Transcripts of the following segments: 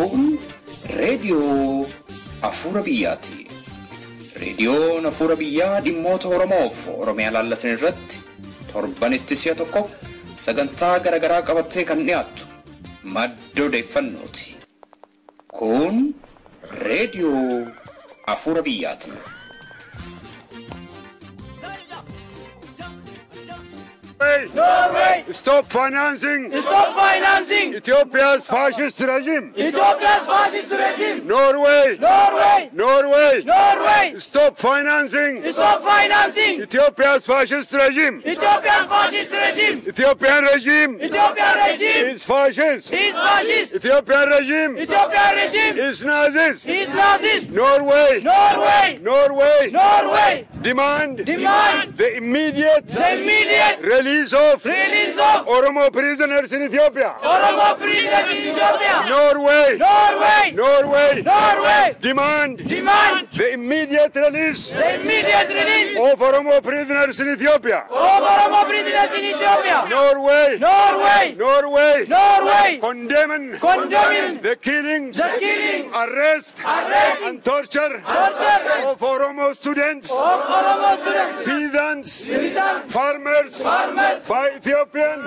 Kun reediyoo Afuura Biyyaati. Reediyoon Afuura Biyyaa dhimmoota Oromoof Oromiyaa laallatan irratti torbanitti si'a tokko sagantaa garaagaraa qabattee kan dhiyaattu madda odeeffannooti. Kun reediyoo Afuura Biyyaati. Norway! Stop financing! Stop financing! Ethiopia's fascist regime! Ethiopia's fascist regime! Norway! Norway! Norway! Norway! Stop financing! Stop financing! Ethiopia's fascist regime! Ethiopia's fascist regime! Ethiopian regime! Ethiopian regime! Is fascist! Is fascist! Ethiopian regime! Ethiopian regime! Is Nazist! Is Nazist! Norway! Norway! Norway! Norway! Demand! Demand! The immediate! The immediate! Release of Oromo prisoners in Ethiopia. Oromo prisoners in Ethiopia. Norway. Norway. Norway. Norway. Demand. Demand. The immediate release. The immediate release of Oromo prisoners in Ethiopia. Of Oromo prisoners in Ethiopia. Norway. Norway. Norway. Norway. Condemn. Condemning. The killings. The killings. Arrest. Arrest. And torture. Torture. Of Oromo students. Of Oromo students. Peasants. Peasants. Farmers. Farmers. By Ethiopian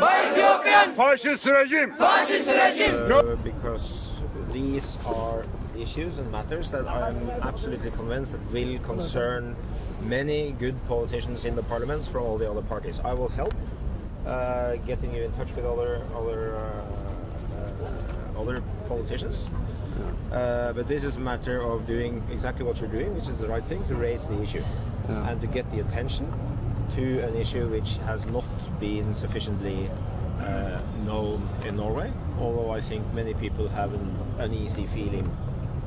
fascist regime. Fascist regime. No. Because these are issues and matters that I am absolutely convinced that will concern many good politicians in the parliaments from all the other parties. I will help getting you in touch with other politicians. But this is a matter of doing exactly what you're doing, which is the right thing, to raise the issue and to get the attention to an issue which has not been sufficiently known in Norway, although I think many people have an uneasy feeling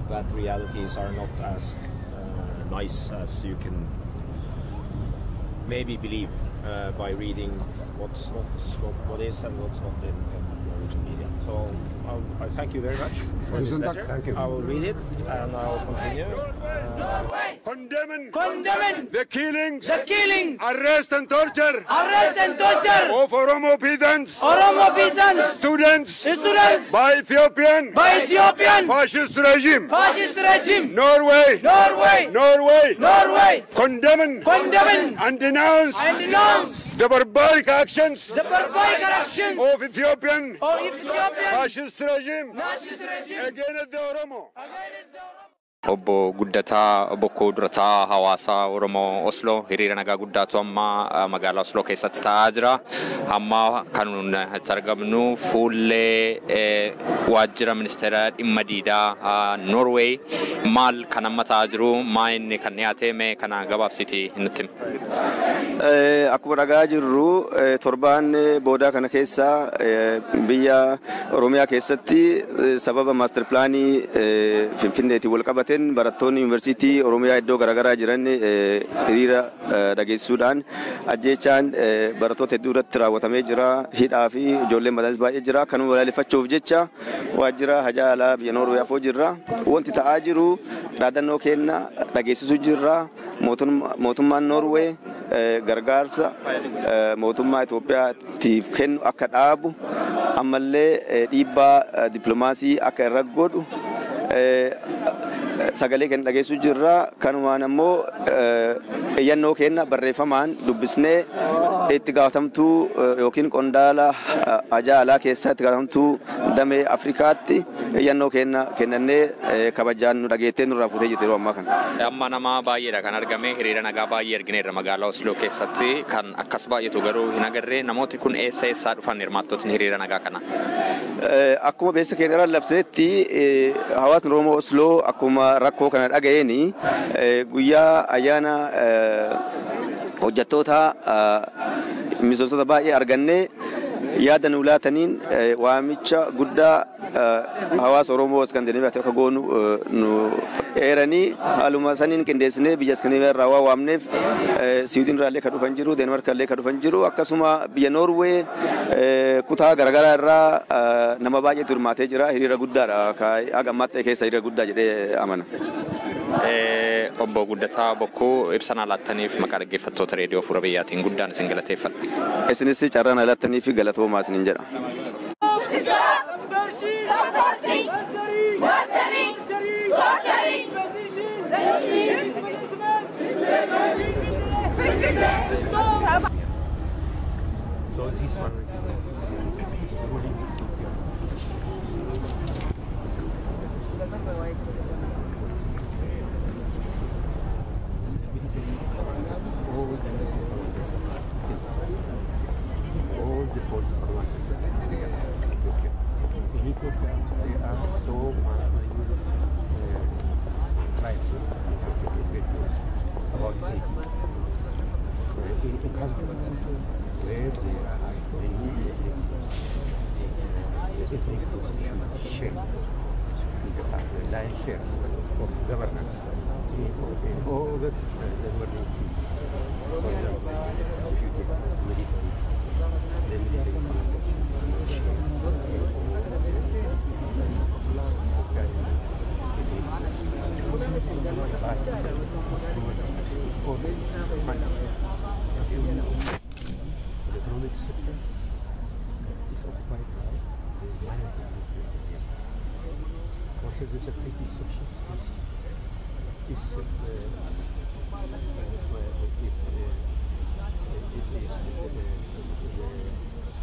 that realities are not as nice as you can maybe believe by reading what's not, what is and what's not in Norwegian media. So I thank you very much for this letter. Thank you. I will read it and I will continue. Norway! Condemning, Condemning the killings, the killings, arrest and torture, arrest and torture of Oromo peasants, Oromo peasants, students, students by Ethiopian, fascist regime, fascist regime. Norway, Norway, Norway, Norway, Condemning, condemn and denounce, the barbaric actions, of Ethiopian, fascist regime, regime against the Oromo. Against the Oromo. Obbo Guddataa Bokkuu Durataa hawaasa Oromoo Osloo hiriira nagaa guddaatu amma magaalaa Osloo keessatti ta'aa jira. Amma kan nuti argamnu fuullee waajjira ministeera dhimma diidaa Norway maal kan amma ta'aa jiru maa inni kan dhiyaate mee kana gabaabsitii nutti himi. Akkuma dhagaa jirru torbaan boodaa kana keessa biyya Oromiyaa keessatti sababa maaster pilaanii Finfinneetiin wal qabate barattoonni yuunivarsiitii Oromiyaa iddoo garaagaraa jiran hiriira dhageessisuudhaan ajjeechaan barattoota hedduu irratti raawwatamee jira. Hidhaa fi ijoolleen mataanis baay'ee jira. Kanuma balaaleffachuuf jecha waajjira hajaa alaa biyya Noorwee afoo jirra. Wanti ta'aa jiru dhaadannoo kenna dhageessisuu jirra. Mootummaan Noorwee gargaarsa mootummaa Itoophiyaatiif kennu akka dhaabu ammallee dhiibbaa dippiloomaasii akka irra godhu sagalee kenna dhageessuu jirra. Kanumaan ammoo iyyannoo kenna barreeffamaan dubbisnee itti gaafatamtuu yookiin qondaala hajaa alaa keessaa itti gaafatamtuu damee Afrikaatti iyyannoo kenna kennannee kabajaan nu dhageettee nurraa fuutee jirti yeroo ammaa kana. Amma nama baay'eedha kan argame hiriira nagaa baay'ee argineerra magaalaa Osloo keessatti kan akkas baay'atu garuu hin agarree namooti kun eessa eessaa dhufan hirmaattotni hiriira nagaa kana? Akkuma beeksisa keenya irraa labsinetti hawaasni Oromoo Osloo akkuma rakkoo kana dhaga'een guyyaa ayyaana hojjettoota miseensota baay'ee argannee yaada nu laataniin waamicha guddaa hawaasa Oromoo Iskandinaviyaatti akka goonu nu eeranii haaluma saniin qindeessinee biyya Iskandinaviyaa irraa waa waamneef Siwiidin irraallee kan dhufan jiru, Deenmaark irraallee kan dhufan jiru, akkasuma biyya Noorwee kutaa garaagaraa irraa nama baay'eetu hirmaatee jira. Hiriira guddaadha. Haga ammaatti keessa hiriira guddaa jedhee amana. Obbo Guddataa Bokkuu ibsa naa laattaniif maqaa dhaggeeffattoota reediyoo Afuura Biyyaatiin guddaan isin galateeffadha. Isinis carraa naa laattaniif galatoomaa isiniin jedha. Stop supporting So this one is ruling Ethiopia. All the police commanders in Ethiopia. In Ethiopia, there are so many tribes in Ethiopia, about 80. In Kazakh, where there are many ethnic groups, the ethnic groups share the lion share of governance in all the governing teams. For example, if you take military, the military commanders share in all the The economic sector is occupied by the minority group in Ethiopia. Also, the security sections is the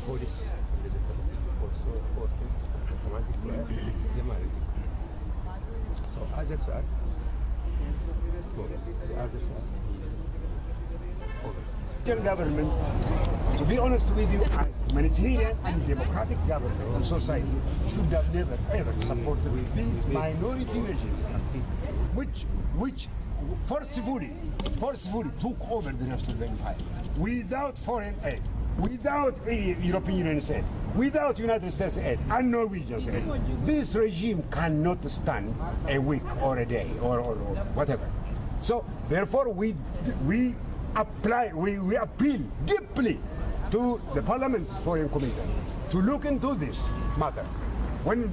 police military also reported commanded by the minority group. So others are poor. The others are over. Government, to be honest with you, as humanitarian and democratic government and society should have never ever supported this minority regime, which forcefully took over the rest of the empire without foreign aid, without European Union aid, without United States aid and Norwegian aid. This regime cannot stand a week or a day or whatever. So therefore we appeal deeply to the Parliament's Foreign Committee to look into this matter. When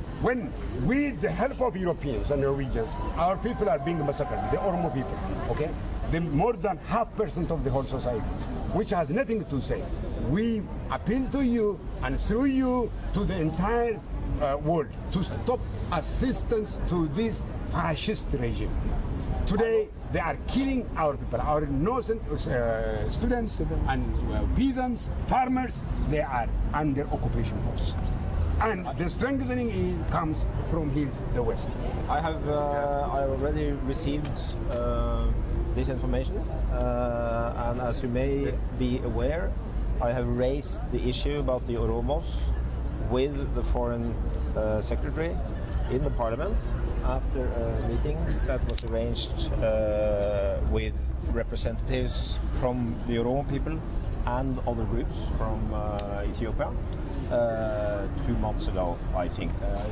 with the help of Europeans and Norwegians, our people are being massacred, the Oromo people, okay? The more than 0.5% of the whole society, which has nothing to say. We appeal to you and through you to the entire world to stop assistance to this fascist regime. Today, they are killing our people, our innocent students and peasants, farmers. They are under occupation force. And the strengthening comes from here, the West. I have I already received this information, and as you may be aware, I have raised the issue about the Oromos with the foreign secretary in the parliament after a meeting that was arranged with representatives from the Oromo people and other groups from Ethiopia 2 months ago, I think.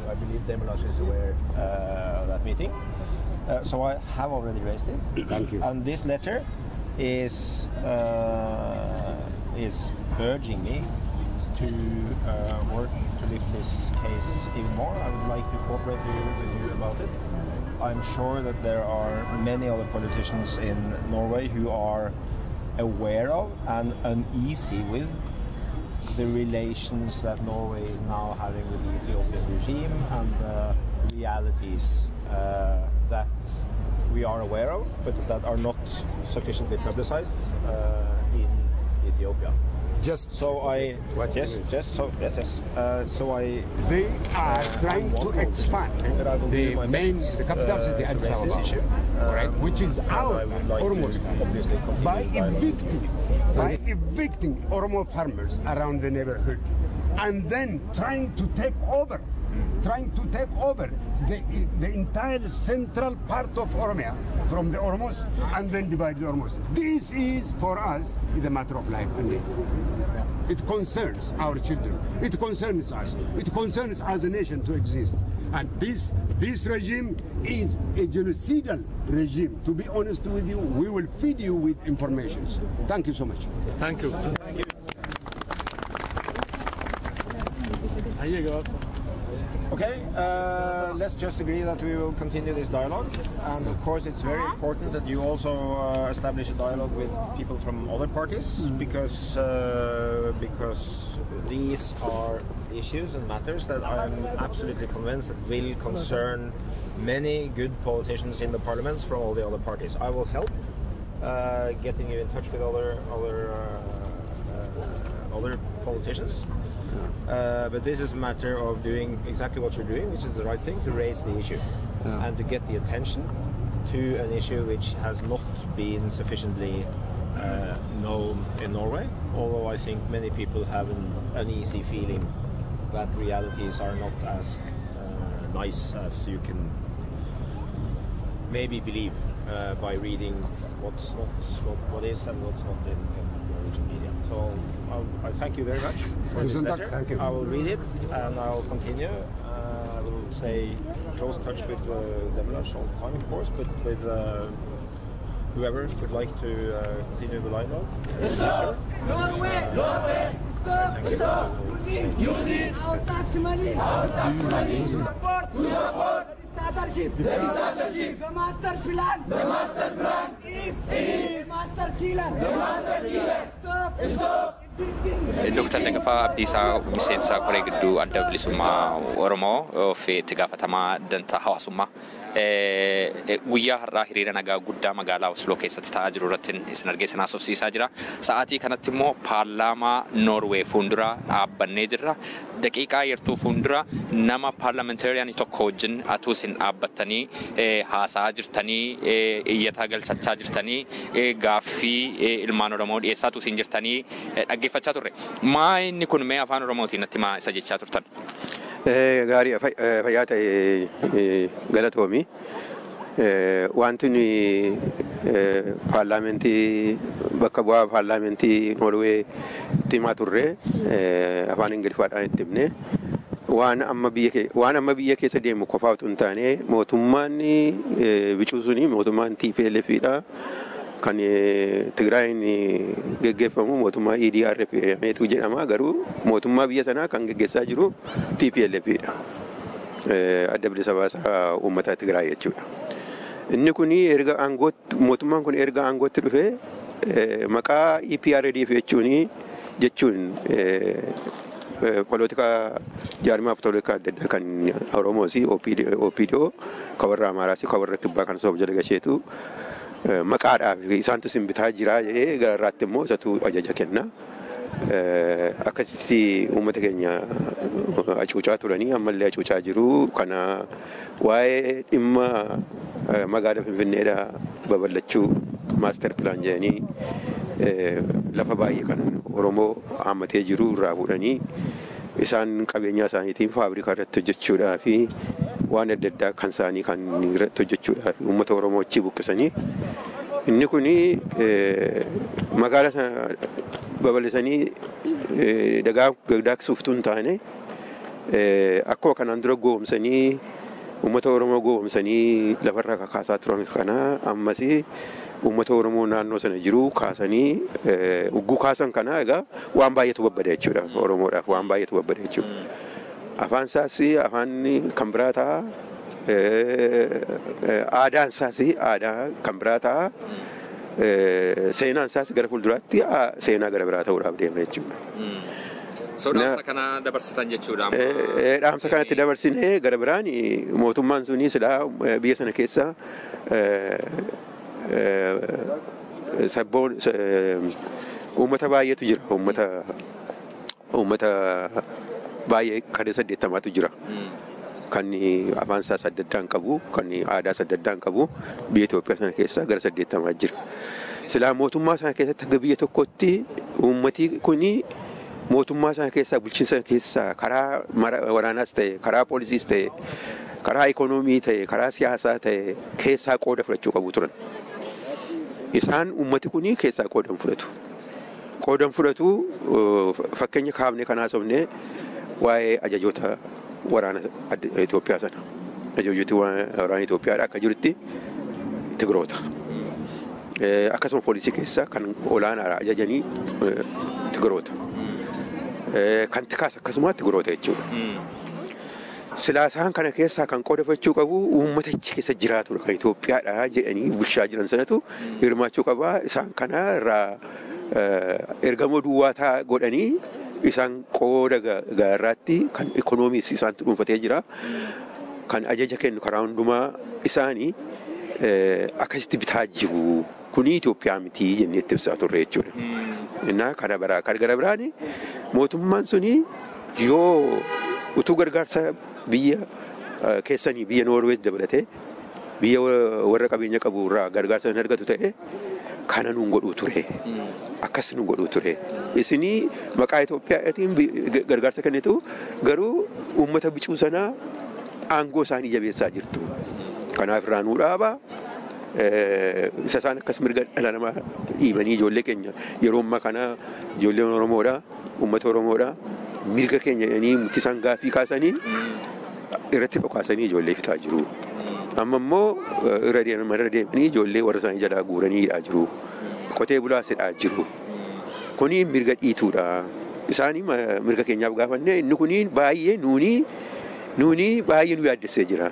I believe Demelash is aware of that meeting. So I have already raised it. Thank you. And this letter is urging me to work to lift this case even more. I would like to cooperate with you about it. I'm sure that there are many other politicians in Norway who are aware of and uneasy with the relations that Norway is now having with the Ethiopian regime and the realities that we are aware of, but that are not sufficiently publicized in Ethiopia. Just so I yes yes so yes yes so I they are trying to expand the main the capital city Addis Ababa, right, which is our Oromo, obviously by evicting Oromo farmers around the neighborhood, and then trying to take over the entire central part of Oromia from the Oromos, and then divide the Oromos. This is, for us, is a matter of life and death. It concerns our children. It concerns us. It concerns as a nation to exist. And this regime is a genocidal regime. To be honest with you, we will feed you with information. Thank you so much. Thank you. Thank you. Okay, let's just agree that we will continue this dialogue. And of course, it's very important that you also establish a dialogue with people from other parties, because these are issues and matters that I'm absolutely convinced that will concern many good politicians in the parliaments from all the other parties. I will help Getting you in touch with other politicians. But this is a matter of doing exactly what you're doing, which is the right thing, to raise the issue and to get the attention to an issue which has not been sufficiently known in Norway. Although I think many people have an uneasy feeling that realities are not as nice as you can maybe believe by reading what's not what is and what's not in Norwegian media. So I thank you very much for this Tusen takk. Letter. Thank you. I will read it and I'll continue. I will stay close touch with Demelash all the time, of course, but with whoever would like to continue the dialogue. Sir. Norway! Norway! Stop! Stop! Using our tax money! Our tax money! Support! To support! The dictatorship! The dictatorship! The master plan! The master plan! Is master killer! The master killer! Stop! Stop! Dr. Dagafaa Abdiisaa, miseensa koree gidduu Adda Bilisummaa Oromoo fi itti gaafatamaa dantaa hawaasummaa. Guyyaa har'aa hiriira nagaa guddaa magaalaa Osloo keessatti ta'aa jiru irratti isin argee isin haasofsiisaa jira. Sa'aatii kanatti immoo paarlaamaa Noorwee fuuldura dhaabbannee jirra. Daqiiqaa yertuu fuuldura nama parliamentarian tokko wajjin atuu isin dhaabbattanii haasa'aa jirtanii, iyyataa galchachaa jirtanii, gaaffii ilmaan Oromoo dhiyeessaatu isin jirtanii dhaggeeffachaa turre. Maa inni kun mee afaan Oromootiin natti maa isa jechaa turtan? Gaarii, fayyaa ta'e, galatoomi. Wanti nuyi paarlaamentii, bakka bu'aa paarlaamentii Noorwee itti himaa turre, afaan Ingiliffaadhaan itti himne, waan amma biyya keessa deemu qofaa otoo hin taane, mootummaan bicuu suni mootummaan TPLF dha. Kan Tigraayin geggeeffamu mootummaa EDRF jedhameetu jedhama, garuu mootummaa biyya sanaa kan geggeessaa jiru TPLF dha. Adda Bilisa Baasaa Uummata Tigraay jechuudha. Inni kun erga aangootti, mootummaan kun erga aangootti dhufee, maqaa EPRDF jechuun polotikaa, jaarmaa polotikaa adda addaa kan Oromoos, OPDO, kan warra Amaaraas, kan warra Kibbaa kan soof jala gasheetu maqaadhaaf isaantu sin bitaa jira jedhee, gararraatti immoo isatu ajaja kenna. Akkasitti uummata keenya hacuucaa turanii, ammallee hacuucaa jiru. Kana waa'ee dhimma magaalaa Finfinneedha babal'achuu, master plan jedhanii, lafa baay'ee kan Oromoo haammatee jiru irraa fuudhanii isaan qabeenya isaaniitiin faabrikaa irratti hojjechuudhaa fi waan adda addaa kan isaanii kan irratti hojjechuudhaa fi uummata Oromoo achii buqqisanii, inni kun magaalaa sana babal'isanii dagaagsuuf tun taane, akkuma kanaan dura goomsanii uummata Oromoo goomsanii lafarraa kakaasaa turan kana, ammas uummata Oromoo naannoo sana jiru kaasanii ugguu kaasan kana, egaa waan baay'eetu babbada jechuudha. Oromoodhaaf waan baay'eetu babbada jechuudha. Afaan isaas afaan kan biraa ta'a. Aadaan isaas aadaa kan biraa ta'a. Seenaan isaas gara fuulduraatti seenaa gara biraa ta'uudhaaf deema jechuudha. So dhaamsa kana dabarsitan jechuudha. Dhaamsa kanatti dabarsinee, gara biraan mootummaan suni silaa biyya sana keessa sabboon uummata baay'eetu jira. Uummata baay'ee kada 80tu jira. Kan afaan isaas adda addaan qabu, kan aadaa adda addaan qabu biyya Itoophiyaa sana keessa gara 80 jira. Silaa mootummaa sana keessatti akka biyya tokkotti uummati kuni mootummaa sana keessaa, bulchiinsa keessaa, karaa waraanaas ta'e, karaa poolisiis ta'e, karaa ikoonoomii ta'e, karaa siyaasaa ta'e keessaa qooda fudhachuu qabu turan. Isaan uummati kuni keessaa qooda hin fudhatu. Qooda hin fudhatu. Fakkeenya kaafne kan haasofne waa'ee ajajoota waraana Itoophiyaa sana. Ajajooti waraana Itoophiyaadha akka jirutti Tigiroota. Akkasuma poolisii keessaa kan olaanaadha ajajanii Tigiroota. Kan tikaas akkasuma Tigiroota jechuudha. Silaa isaan kana keessaa kan qooda fudhachuu qabu uummata achi keessa jiraatudha, kan Itoophiyaadha jedhanii bulchaa jiran sanatu hirmaachuu qaba. Isaan kana irraa ergamoo duwwaa godhanii isaan qooda gaarraatti kan ikoonomiis isaantu dhuunfatee jira. Kan ajaja kennu karaa hundumaa isaanii akkasitti bitaa jiru. Kuni Itoophiyaa miti jennee itti ibsaa turre jechuudha. Innaa kana biraa kan gara biraan mootummaan suni yoo utuu gargaarsa biyya keessanii biyya Noorwees dabalatee biyya warra qabeenya qabu irraa gargaarsa hin argatu ta'e kana nuun godhuu ture. Akkas nuun godhuu ture. Isinii maqaa Itoophiyaatiin gargaarsa kennitu garuu uummata bicuu sanaa aangoo isaanii jabeessaa jirtu. Kanaaf irraa nuu dhaabaa. Isa isaan akkas mirga dhala namaa dhiibanii ijoollee keenya yeroo ammaa kana ijoolleen Oromoodha, uummata Oromoodha. Mirga keenya jedhanii murtii isaan gaaffii kaasanii irratti dhokaasanii ijoollee fixaa jiru. Amma immoo irra deemanii ijoollee warra isaanii jalaa guuranii hidhaa jiru. Qotee bulaas hidhaa jiru. Kuni mirga dhiituudha. Isaanii mirga keenyaaf gaafanne inni kuni baay'ee nuuni baay'ee nu yaaddessee jira.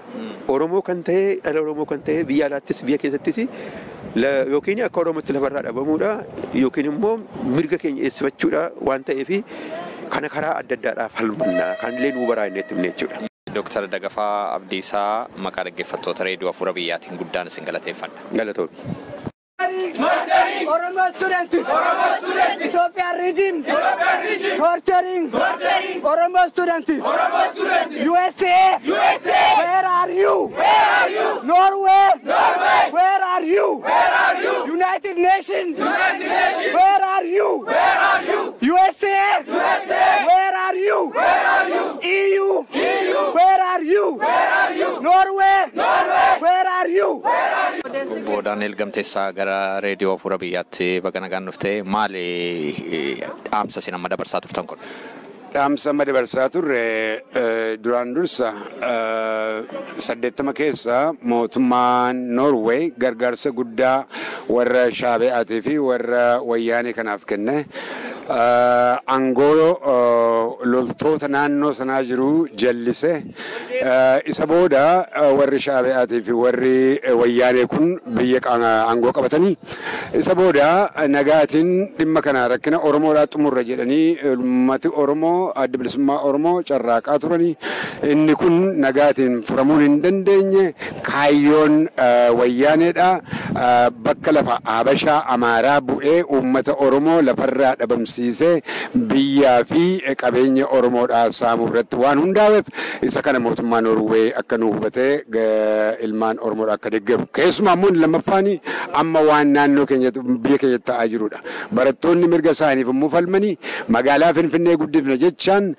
Oromoo kan ta'e dhala Oromoo kan ta'e biyya alaattis biyya keessattis yookiin akka Oromootti lafarraa dhabamuudha yookiin immoo mirga keenya eessifachuudha waan ta'eef kana karaa adda addaadhaaf falmannaa kanillee nuu baraa inni itti himne jechuudha. Dooktar Dagafaa Abdiisaa maqaa dhaggeeffattoota reediyoo Afuura Biyyaatiin guddaan isin galateeffadha. Galatoomi. Oromo students. Oromo students. Ethiopian regime. Ethiopian regime. Torturing. Torturing. Oromo students. Oromo students. USA. USA. Where are you? Where are you? Norway. Norway. Where are you? Where are you? United Nations. United Nations. Where are you? Where are you? USA. USA. Where are you? Where are you? EU. EU. Where are you? Where are you? Norway. Norway. Where are you? Where are you? Obbo Daani'el Gamteessaa gara reediyoo Afuura Biyyaatti baga nagaan dhuftee maali dhaamsa isin amma dabarsaa turtan kun? Dhaamsa amma dabarsaa turre duraan dursa 80 keessa mootummaan Noorweey gargaarsa guddaa warra Shaabi'aatii fi warra Wayyaanee kanaaf kenne. Aangoo loltoota naannoo sanaa jiru jallise. Isa booda warri Shaabi'aatii fi warri Wayyaanee kun biyya aangoo qabatanii isa booda nagaatiin dhimma kana rakkina Oromoodhaa xumurra jedhanii uummati Oromoo adda bilisummaa Oromoo carraaqaa turanii inni kun nagaatiin furamuun hin dandeenye kaayyoon Wayyaaneedha. Bakka lafa Habashaa Amaaraa bu'ee uummata Oromoo lafarraa dhabamsiisee biyyaa fi qabeenya Oromoodhaa saamuu irratti waan hundaa'eef isa kana mootummaa Noorwee akka nu hubatee ilmaan Oromoodhaa akka deeggaru. Keessumaa immoo lammaffaan amma waan naannoo keenya biyya keenyatti ta'aa jirudha. Barattoonni mirga isaaniif immoo falmanii magaalaa Finfinnee guddifna jechaan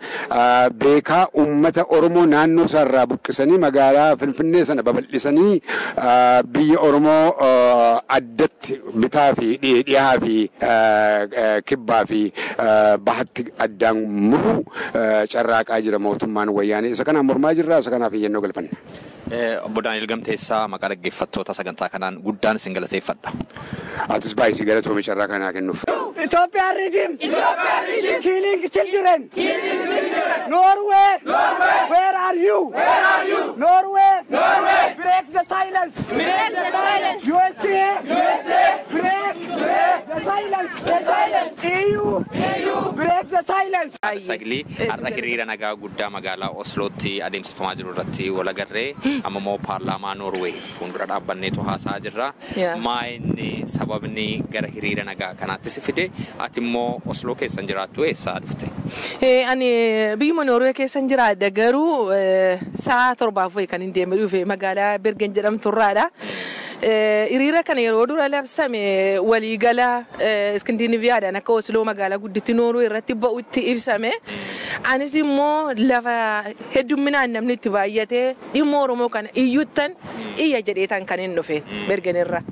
beekaa uummata Oromoo naannoo isaarraa buqqisanii magaalaa Finfinnee sana babal'isanii biyya Oromoo addatti bitaa fi dhihaa fi kibbaa fi bahatti addaan muru carraaqaa jira mootummaan Wayyaanee. Isa kanaan mormaa jirra, isa kanaaf iyyannoo galfanna. Obbo Daani'el Gamteessaa maqaa dhaggeeffattoota sagantaa kanaan guddaan isin galateeffadha. Atis baay'ee galatoomii carraa kanaa kennuuf. Ethiopian regime. Ethiopian regime. Killing children. Killing children. Norway. Norway. Where are you? Where are you? Norway. Norway. Break the silence. Break the silence. USA. USA. Break. Break the silence. The silence. EU. EU. Break the silence. Saglii har'a hiriira nagaa guddaa magaalaa Oslootti adeemsifamaa jiru irratti wal agarree amma immoo paarlaamaa Noorwee fuuldura dhaabbanneetu haasa'aa jirra. Maa inni sababni gara hiriira nagaa kanaatti si fide ati immoo Osloo keessan jiraattu eessaa dhufte? Ani biyyuma Noorwee keessan jiraadha garuu sa'a 7 wayi kan hin deemee dhufe magaalaa Bergen jedhamturraadha. Hiriira kana yeroo dura labsame waliigala Iskandinaviyaadhaan akka Osloo magaalaa gudditti Noorwee irratti ba'utti ibsame. Anis immoo lafa heddumminaan namni itti baay'atee dhimma Oromoo kana iyyuttan iyya jedheetan kan hin dhufe Bergenirra.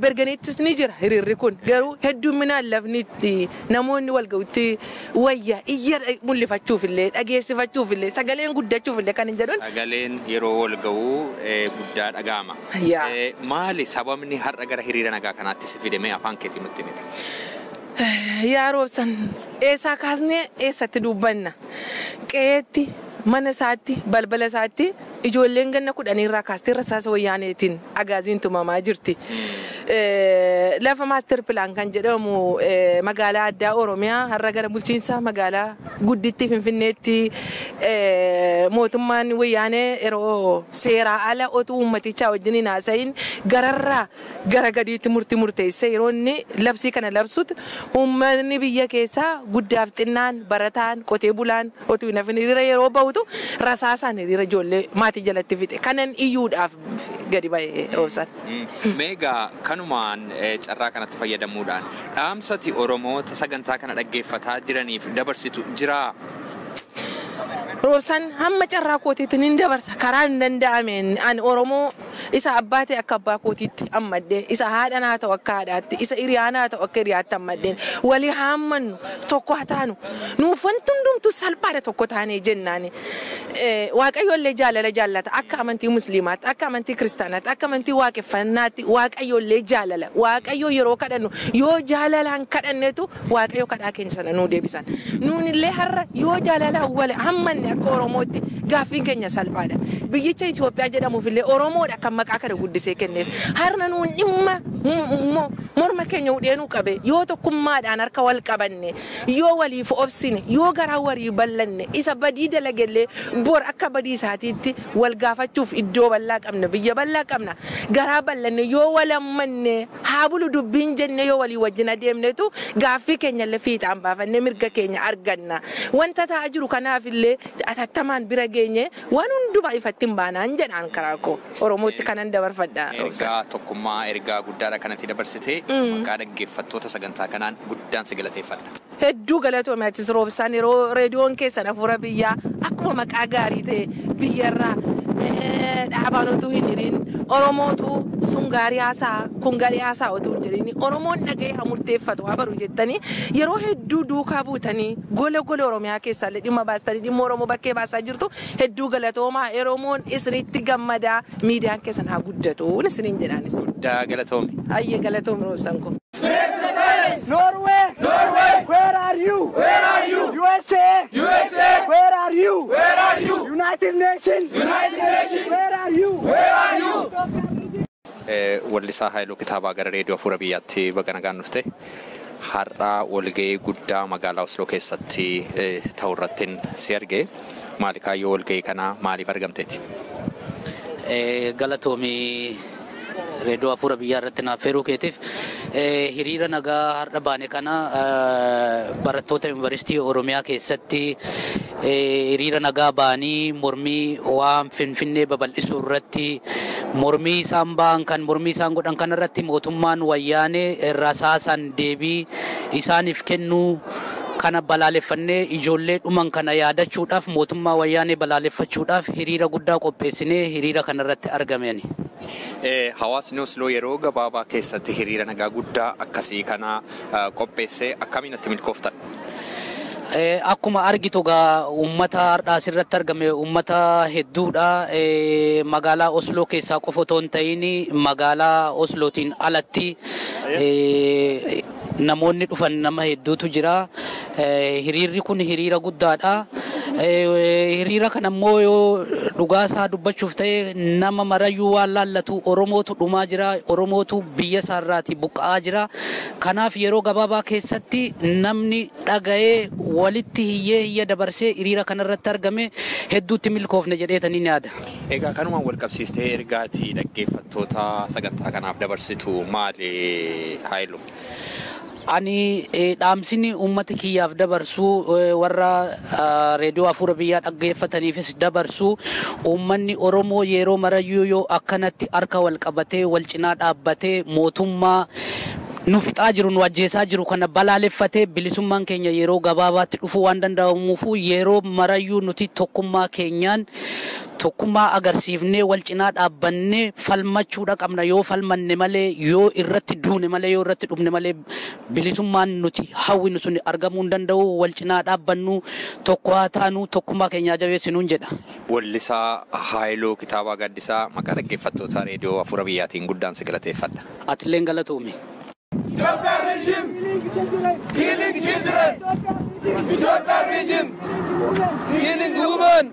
Bergenittis ni jira hiriirri kun garuu heddumminaan lafni itti namoonni wal ga'utti wayya iyya mul'ifachuuf illee dhageessifachuuf illee sagaleen guddachuuf illee kan hin jedhuun. Sagaleen yeroo wal ga'u guddaa dhaga'ama. Maali sababni har'a gara hiriira nagaa kanaatti si fide mee afaan keetiin nutti himite? Yaa Roobsan eessaa kaasnee eessatti dubbanna? Qe'eetti mana isaatti balbala isaatti ijoolleen ganna 10 irraa kaastee rasaasa Wayyaaneetiin agaaziin tumamaa jirti. Lafa maaster pilaan kan jedhamu magaalaa addaa Oromiyaa har'a gara bulchiinsa magaalaa gudditti Finfinneetti Mootummaan wayyaanee yeroo seeraa ala otuu uummatichaa wajjin hin haasa'iin gararraa gara gadiitti murtii murteessee yeroo inni labsii kana labsutu uummanni biyya keessaa guddaaf xinnaan barataan qotee bulaan otuu hin hafin hiriira yeroo bahutu rasaasaan hiriira ijoollee maatii jalatti fixe kanan iyyuudhaaf gadi ba'e Roobsan. Meegaa kanumaan carraa kanatti fayyadamuudhaan dhaamsati Oromoota sagantaa kana dhaggeeffataa jiraniif dabarsitu jiraa? Roobsan, hamma carraa kootiitti nin dabarsa karaa hin danda'ameen. Ani Oromoo isa abbaa ta'e akka abbaa kootiitti ammadheen, isa haadha naa ta'u akka haadhaatti, isa hiriyaa naa ta'u akka hiriyaatti ammadheen, walii haammannu, tokko haa taanu, nuuf wanti hundumtuu salphaadha tokko taanee jennaani. Waaqayyo illee jaalala jaallata. Akka amantii musliimaatti, akka amantii kiristaanaatti, akka amantii waaqeffannaatti Waaqayyo illee jaalala. Waaqayyo yeroo kadhannu yoo jaalalaan kadhannetu Waaqayyo kadhaa keenya sana nuu deebisan. Nuun illee har'a yoo jaalalaan wal hammanne akka Oromootti gaaffiin keenya salphaadha. Biyyicha Itoophiyaa jedhamuuf illee Oromoodha kan maqaa kana guddisee kenneef. Har'a nuun dhimma morma keenya hudheenuu qabe yoo tokkummaadhaan harka wal qabanne, yoo waliif obsine, yoo garaa walii bal'anne, isa badii dalagellee bor akka badii isaatiitti wal gaafachuuf iddoo bal'aa qabna, biyya bal'aa qabna. Garaa bal'anne yoo wal hammanne, haa bulu dubbiin jenne, yoo walii wajjin adeemnetu gaaffii keenya illee fiixaan baafannee mirga keenya arganna. Wanta ta'aa jiru kanaaf illee atattamaan bira geenye waan hundumaa ifatti hin baanaan jedhaan karaa koo Oromootti kanan dabarfadha. Ergaa tokkummaa, ergaa guddaadha kanatti dabarsite. Maqaa dhaggeeffattoota sagantaa kanaan guddaan si galateeffadha. Hedduu galatoome atis Roobsaan. Yeroo reediyoon keessan Hafuura Biyyaa akkuma maqaa gaarii ta'e biyyarraa dhaabaan utuu hin hiriin, Oromootu sun gaarii haasaa kun gaarii haasaa utuu hin jedhin, Oromoon dhaga'ee haa murteeffatu haa baru jettanii yeroo hedduu duukaa buutanii gola gola Oromiyaa keessaallee dhimma baastanii dhimma Oromoo bakkee baasaa jirtu. Hedduu galatoomaa. Oromoon isinitti gammadaa, miidiyaan keessan haa guddatu isiniin jedhaanis. Guddaa galatoome. Hayyee, galatoome Roobsan kun. Norway! Norway! Where are you? Where are you? USA! USA! Where are you? Where are you? United Nations! United Nations! Where are you? Where are you? Wallisaa Haayiluu Kitaabaa, gara reediyoo Hafuura Biyyaatti baga nagaan dhufte. Har'a walga'ii guddaa magaalaa Osloo keessatti ta'u irrattiin si arge. Maali kaayyoo walga'ii kanaa? Maaliif argamteeti? Galatoomii reediyoo Hafuura Biyyaa irratti naaf feeruu keetiif. Hiriira nagaa har'a baane kana barattoota yuunivarsiitii Oromiyaa keessatti hiriira nagaa ba'anii mormii waan Finfinnee babal'isuu irratti mormii isaan ba'an kan mormii isaan godhan kana irratti mootummaan wayyaanee rasaasaan deebii isaaniif kennuu kana balaaleffannee, ijoollee dhuman kana yaadachuudhaaf, mootummaa wayyaanee balaaleffachuudhaaf hiriira guddaa qopheessinee hiriira kanarratti argameen. Hawaasni Osloo yeroo gabaabaa keessatti hiriira nagaa guddaa akkasii kana qopheessee akkamiin itti milkooftan? Akkuma argitu egaa uummata har'aa asirratti argame uummata hedduudha. Magaalaa Osloo keessaa qofa otoo hin ta'in magaalaa Oslootiin alatti namoonni dhufan nama hedduutu jira. Hiriirri kun hiriira guddaadha. Hiriira kana immoo yoo dhugaa isaa dubbachuuf ta'e nama marayyuu waan laallatu. Oromootu dhumaa jira. Oromootu biyya isaarraati buqqa'aa jira. Kanaaf yeroo gabaabaa keessatti namni dhaga'ee walitti hiyyee hiyya dabarsee hiriira kanarratti argame hedduutti milkoofne jedheetanii ni yaada. Egaa kanumaan wal qabsiistee ergaatii dhaggeeffattoota sagantaa kanaaf dabarsitu maali, Haayilu? Ani dhaamsini uummata kiyyaaf dabarsu, warra reediyoo Hafuura Biyyaa dhaggeeffataniifis dabarsu, uummanni Oromoo yeroo marayyuu yoo akkanatti harka wal qabatee wal cinaa dhaabbatee mootummaa nu fixaa jiru, nu ajjeesaa jiru kana balaaleffatee, bilisummaan keenya yeroo gabaabaatti dhufuu waan danda'amuufu yeroo marayyuu nuti tokkummaa keenyaan tokkummaa agarsiifnee wal cinaa dhaabbannee falmachuudha qabna. Yoo falmanne malee, yoo irratti duune malee, yoo irratti dhumne malee bilisummaan nuti hawwinu sun argamuu hin danda'u. Wal cinaa dhaabbannu, tokko haa taanu, tokkummaa keenyaa jabeessinuun jedha. Wallisaa Haayiluu Kitaabaa Gaaddisaa, maqaa dhaggeeffattoota reediyoo Hafuura Biyyaatiin guddaan si galateeffadha. Atilleen galatoomi. Ethiopian regime killing children. Ethiopian regime killing women.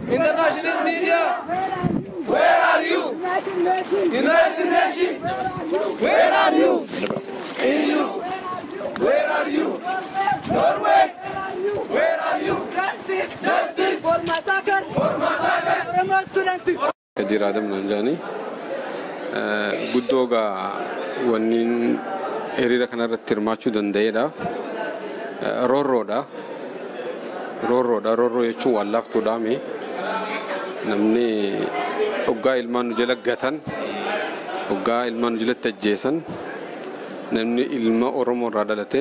International media, where are you? United Nations, where are you? EU, where are you? Norway, where are you? Justice! Justice for President. Kadir Adam Nanjani guddoo gaa wanniin hiriira kanarratti hirmaachuu danda'eedhaaf roorroodha. Roorroodha. Roorroo jechuun waan laaftuudha mee namni hoggaa ilmaan nu jala gatan, hoggaa ilmaan nu jalatti ajjeesan, namni ilma Oromoo irraa dhalate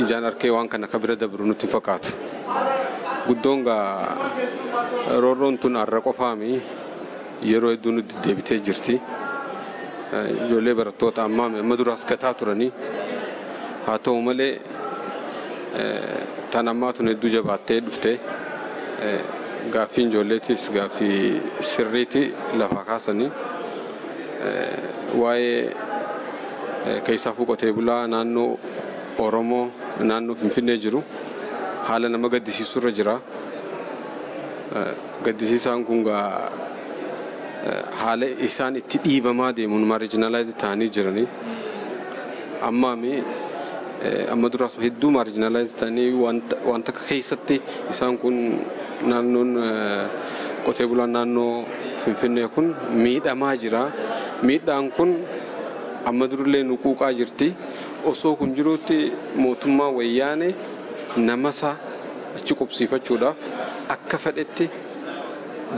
ijaan arkee waan kana akka bira dabru nutti hin fakkaatu. Guddoon gaa roorroon tun har'a qofaami, yeroo hedduu nutti deebitee jirti. Ijoollee barattoota ammaa amma duraas gataa turanii, haa ta'u malee tan ammaa tun hedduu jabaattee dhufte. Gaaffiin ijoolleetiif gaaffii sirriiti lafaa kaasanii, waa'ee keessaafuu qotee bulaa naannoo Oromoo naannoo Finfinnee jiru haala nama gaddisiisurra jira. Gaddisiisaan kun gaa haala isaan itti dhiibamaa deemuun marginalize ta'anii jiranii. Ammaami amma duraas hedduu marginalize ta'anii wanta akka keessatti isaan kun naannoon qotee bulaan naannoo Finfinnee kun miidhamaa jira. Miidhaan kun amma durallee nu quuqaa jirti. Osoo kun jirutti mootummaa Wayyaanee namasaa achi qubsiifachuudhaaf akka fedhetti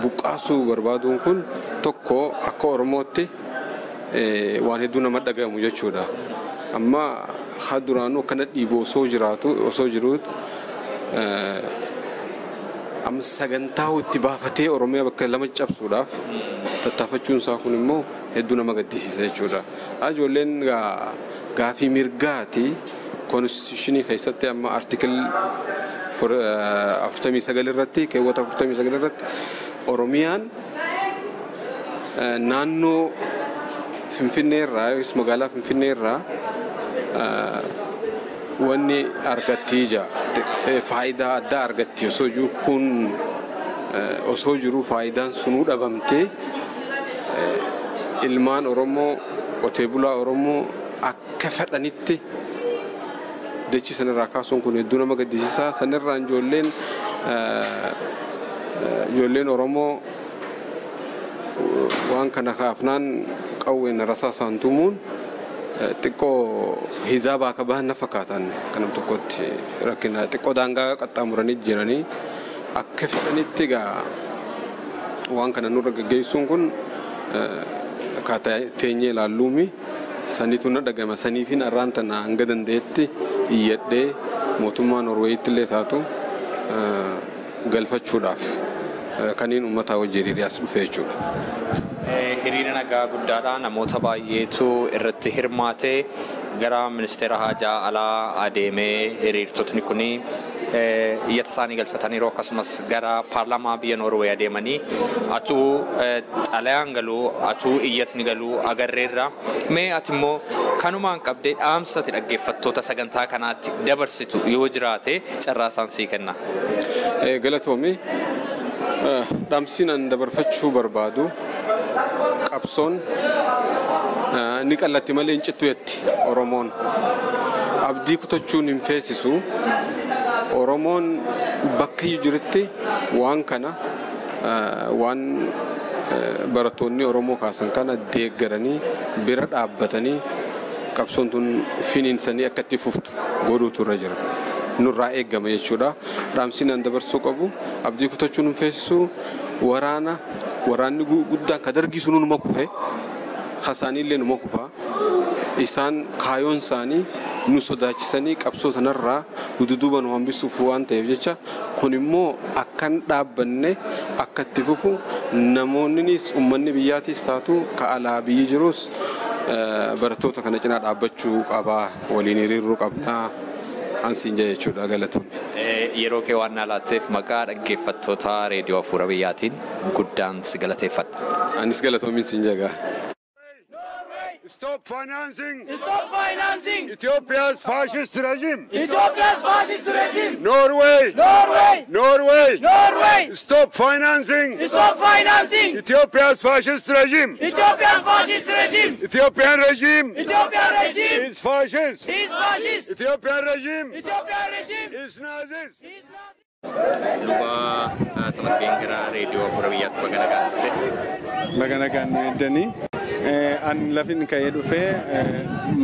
buqqaasuu barbaaduun kun tokko akka Oromootti waan hedduu nama dhagahamu jechuudha. Amma haa duraanuu akkana dhiibu osoo jiraatu osoo jiru, amma sagantaa itti baafatee Oromiyaa bakka lama cabsuudhaaf tattaafachuun isaa kun immoo hedduu nama gaddisiisa jechuudha. Ijoolleen gaafii mirgaati. Constitution keessatti amma article 49 irratti, keewwata 49 irratti, Oromiyaan naannoo Finfinnee irraa yookiis magaalaa Finfinnee irraa wanni argatti ija faayidaa addaa argatti osoo jiru, kun osoo jiru faayidaan sunuu dhabamtee ilmaan Oromoo, qotee bulaa Oromoo akka fedhanitti dachii sanarraa kaasuun kun hedduu nama gaddisiisaa. Sanirraan ijoolleen Oromoo waan kana kaafnaan qawween rasaasaan tumuun xiqqoo hizaabaa akka bahan na fakkaatan. Kanam tokkotti rakkina xiqqoo daangaa qaxxaamuranii jiranii akka fedhanitti egaa waan kana nurra gaggeessuun kun akkaataa teenyee ilaalluumi saniitu na dhagama. Saniifin arraan tana hanga danda'etti iyyadhee mootummaa Norweeyitti illee taatu galfachuudhaaf kaniin uummataa wajjin hiriiree as dhufe jechuudha. Hiriira nagaa guddaadha. Namoota baay'eetu irratti hirmaate. Gara ministeera haajaa alaa adeemee hiriirtotni kun iyyata isaanii galfataniiru. Akkasumas gara paarlaamaa biyya Noorweey adeemanii atuu xalayaan galuu atuu iyyatni galuu agarreerra. Mee ati immoo kanumaan qabdee dhaamsati dhaggeeffattoota sagantaa kanaatti dabarsitu yoo jiraate carraa isaan sii kenna. Galatoomi. Dhaamsiin an dabarfachuu barbaadu, qabsoon ni qallatti malee hin cittu jetti Oromoon. Abdii kutachuun hin feesisu. Oromoon bakka iyyuu jirutti waan kana, waan barattoonni Oromoo kaasan kana deeggaranii bira dhaabbatanii qabsoon tun finiinsanii akka itti fuftu godhuutu irra jira. Nurraa eeggama jechuudha. Dhaamsiin an dabarsuu qabu, abdii kutachuun hin feesisu. Waraana, waraanni guddaan ka dargisu numa kufe, kasaaniillee numa kufa. Isaan kaayoon isaanii nu sodaachisanii qabsoo sanarraa duduuba nu hambisuuf waan ta'eef jecha, kun immoo akkan dhaabbanne akka itti fufu, namoonnis uummanni biyyaatis taatu ka alaa biyyi jirus barattoota kana cinaa dhaabbachuu qabaa, waliin hiriiruu qabnaa ansiin jaa jechuudha. Galatoomne. Yeroo kee waan laatteef maqaa dhaggeeffattoota reediyoo Hafuura Biyyaatiin guddaan si galateeffadha. Anis galatoomin siin jagaa. Stop financing! Stop financing! Ethiopia's fascist regime! Ethiopia's fascist regime! Norway! Norway! Norway! Norway! Stop financing! Stop financing! Ethiopia's fascist regime! Ethiopia's fascist regime! Ethiopian regime! Ethiopian regime! Is fascist! Is fascist! Ethiopian regime! Ethiopian regime! Is Nazist! Luba Tamasgeen, gara reediyoo Afuura Biyyaatti baga nagaan dhufte. Baga nagaan nu eeddanii. An lafin ka'ee dhufee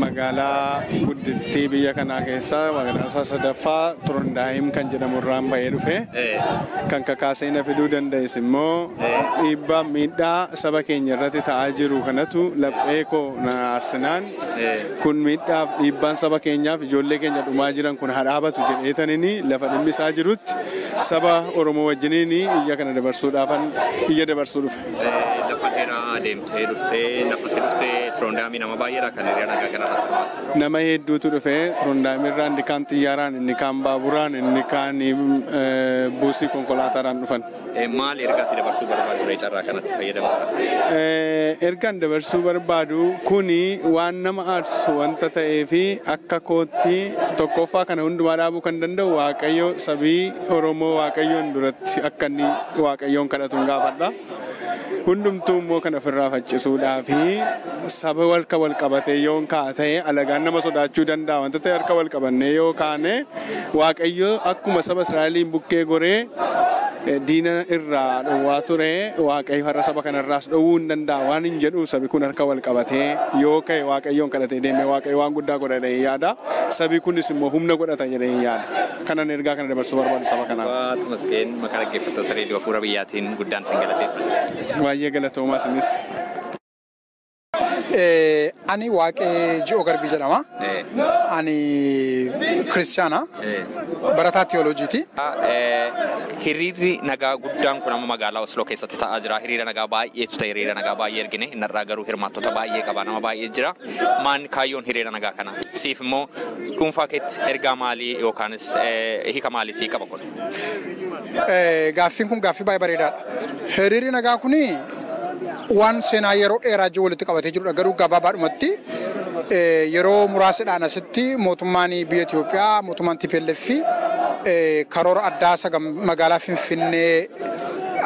magaalaa guddittii biyya kanaa keessaa magaalaa sadaffaa Trondheim kan jedhamu irraan ba'ee dhufe. Kan kakaasee na fiduu danda'es immoo dhiibbaa miidhaa saba keenya irratti ta'aa jiru kanatu laphee koo na aarsinaan, kun miidhaaf dhiibbaan saba keenyaaf ijoollee keenya dhumaa jiran kun haa dhaabatu jedheetanini lafa dhimmi isaa jirutti saba Oromoo wajjiniin iyya kana dabarsuudhaafan iyya dabarsuu dhufe. Lafa dheeraa deemtee dhuftee, lafatti dhuftee Trondheimii nama baay'eedha kan hiriira nagaa kana irratti hirmaate. Nama hedduutu dhufe. Trondheim irraa inni kaan xiyyaaraan, inni kaan baaburaan, inni kaan buusii konkolaataadhaan dhufan. Maal ergaatti dabarsuu barbaadu ree carraa kanatti fayyadamuudhaan? Ergaan dabarsuu barbaadu kuni waan nama aarsu wanta ta'eefi akka kootti tokkoffaa kana hundumaa dhaabuu kan danda'u Waaqayyo. Sabii Oromoo Waaqayyoon duratti akka inni Waaqayyoon kadhatu gaafadha. Hundumtuu immoo kan ofirraa faccisuudhaa fi saba walka wal qabatee yoo ka'a ta'e alagaan nama sodaachuu danda'a wanta ta'e, harka wal qabannee yoo kaane, Waaqayyo akkuma saba Israa'eliin bukkee goree diina irraa dhowwaa ture, Waaqayyo har'a saba kanarraas dhowwuu hin danda'a waan hin jedhu. Sabi kun harka wal qabatee yoo ka'e, Waaqayyoon kadhatee deeme, Waaqayyo waan guddaa godha jedhee yaada. Sabi kunis immoo humna godhata jedhee yaada. Kanan ergaa kana dabarsuu barbaadu saba kanaaf. Tamasgeen, maqaa dhaggeeffattoota reediyoo Afuura Biyyaatiin guddaan sin galateeffadha. Baay'ee galatoomaa isinis. Ani Waaqee Ji'oo Garbii jedhama. Ani kiristaana. Barataa teolojiiti. Hiriirri nagaa guddaan kun amma magaalaa Osloo keessatti ta'aa jira. Hiriira nagaa baay'eetu ta'e, hiriira nagaa baay'ee argine. Innarraa garuu hirmaattota baay'ee qaba, nama baay'ee jira. Maan kaayyoon hiriira nagaa kana? Siif immoo dhuunfaa keetti ergaa maalii yookaanis hiika maalii sii qaba kun? Gaaffiin kun gaaffii baay'ee bareedaadha. Hiriirri nagaa kuni waan seenaa yeroo dheeraa jiru walitti qabatee jirudha. Garuu gabaabaadhumatti, yeroo muraasadhaan asitti mootummaan biyya Itoophiyaa, mootummaan TPLF, karoora addaa magaalaa Finfinnee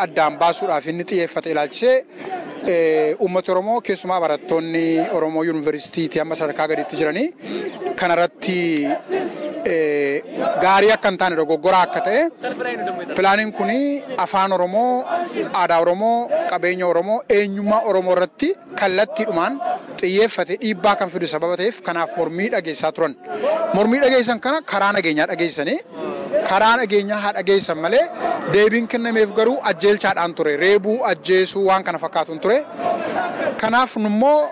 addaan baasuudhaaf inni xiyyeeffate ilaalchisee uummata Oromoo, keessumaa barattoonni Oromoo yuunivarsiitii amma sadarkaa gadiitti jiranii kanarratti gaarii akka hin taane, dogoggoraa akka ta'e, pilaaniin kun afaan Oromoo, aadaa Oromoo, qabeenya Oromoo, eenyummaa Oromoo irratti kallattiidhumaan xiyyeeffate dhiibbaa kan fidu sababa ta'eef kanaaf mormii dhageessaa turan. Mormii dhageessan kana karaa nageenyaa dhageessanii, karaa nageenyaa haa dhageessan malee, deebiin kennameef garuu ajjeelchaadhaan ture. Reebuu, ajjeesuu, waan kana fakkaatuun ture. Kanaaf nummoo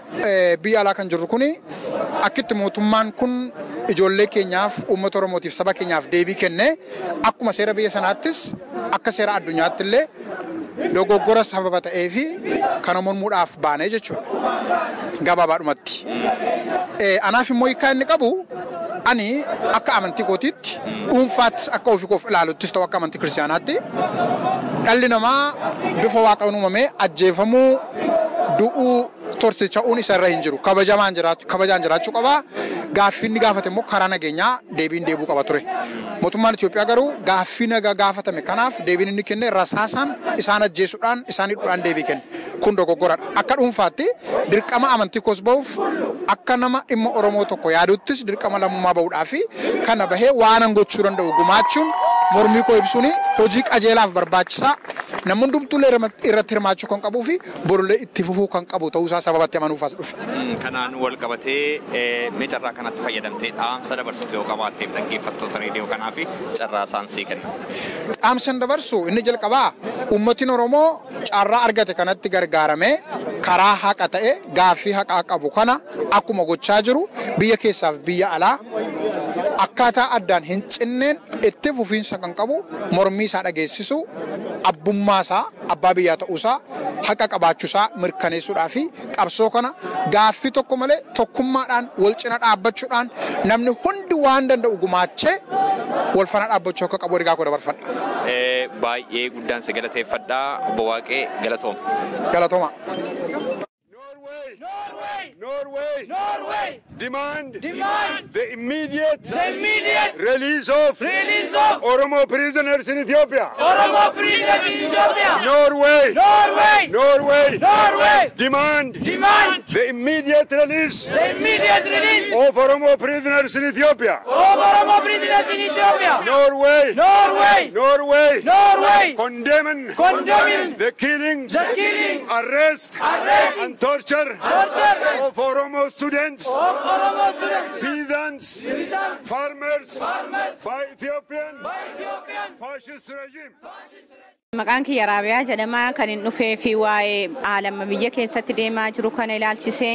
biyya alaa kan jirru kuni akkitti mootummaan kun ijoollee keenyaaf, uummata Oromootiif, saba keenyaaf deebii kenne akkuma seera biyya sanaattis akka seera addunyaatti illee dogoggora sababa ta'ee fi kana mormuudhaaf baanee jechuudha. Gabaabaadhumatti. Anaaf immoo hiikaa inni qabu, ani akka amantii kootiitti, dhuunfaatti akka ofii koof ilaaluttis ta'u, akka amantii kiristaanaatti dhalli namaa bifa Waaqayyoon uumamee ajjeefamuu, du'uu, torticha'uun isa irra hin jiru. Kabajamaan jiraachuu, kabajaan jiraachuu qaba. Gaaffii inni gaafate immoo karaa nageenyaa deebiin deebuu qaba ture. Mootummaan Itoophiyaa garuu gaaffii nagaa gaafatame kanaaf deebiin inni kenne rasaasaan isaan ajjeesuudhaan, isaan hidhuudhaan deebii kenne. Kun dogoggoradha. Akka dhuunfaatti dirqama amantii koos bahuuf, akka nama dhimma Oromoo tokko yaaduttis dirqama lammummaa bahuudhaa fi kana bahee waan gochuu danda'u gumaachuun, mormii koo ibsuun hojii qajeelaaf barbaachisaa, namni hundumtuu irratti hirmaachuu kan qabuu fi borullee itti fufuu kan qabu ta'uusaa sababatti amanuuf as dhufe. Kanaan wal qabatee mee carraa kanatti fayyadamtee dhaamsa dabarsitu yoo qabaatteef dhaggeeffattoota reediyoo kanaa fi carraa isaan sii kenna. Dhaamsan dabarsu inni jalqabaa, uummatni Oromoo carraa argate kanatti gargaaramee karaa haqa ta'e gaaffii haqaa qabu kana akkuma gochaa jiru biyya keessaaf biyya alaa akkaataa addaan hin cinneen itti fufiinsa kan qabu mormii isaa dhageessisu, abbummaa isaa, abbaa biyyaa ta'uusaa, haqa qabaachuusaa mirkaneessuudhaa fi qabsoo kana gaaffii tokko malee tokkummaadhaan wal cina dhaabbachuudhaan namni hundi waan danda'u gumaachee wal faana dhaabbachuu akka qabu ergaa koo dabarfadha. Baay'ee guddaan si galateeffadha. Obbo Waaqee, galatooma. Galatooma. Norway! Norway! Demand! Demand! The immediate! The immediate! Release of! Release of! Oromo prisoners in Ethiopia! Oromo prisoners in Ethiopia! Norway! Norway! Norway! Norway! Norway! Demand! Demand! The immediate release! The immediate release! Of Oromo prisoners in Ethiopia! Of Oromo prisoners in Ethiopia! Norway! Norway! Norway! Norway! Condemn! Condemning! The killings! The killings! Arrest! Arrest! And torture! Torture! Of Oromo students! Of Oromo students! Peasants! Peasants! Farmers! Farmers! By Ethiopian! By Ethiopian! Fascist regime! Maqaan kiyya Raabiyaa jedhama. Kan hin dhufee fi waa'ee haalama biyya keessatti deemaa jiru kana ilaalchisee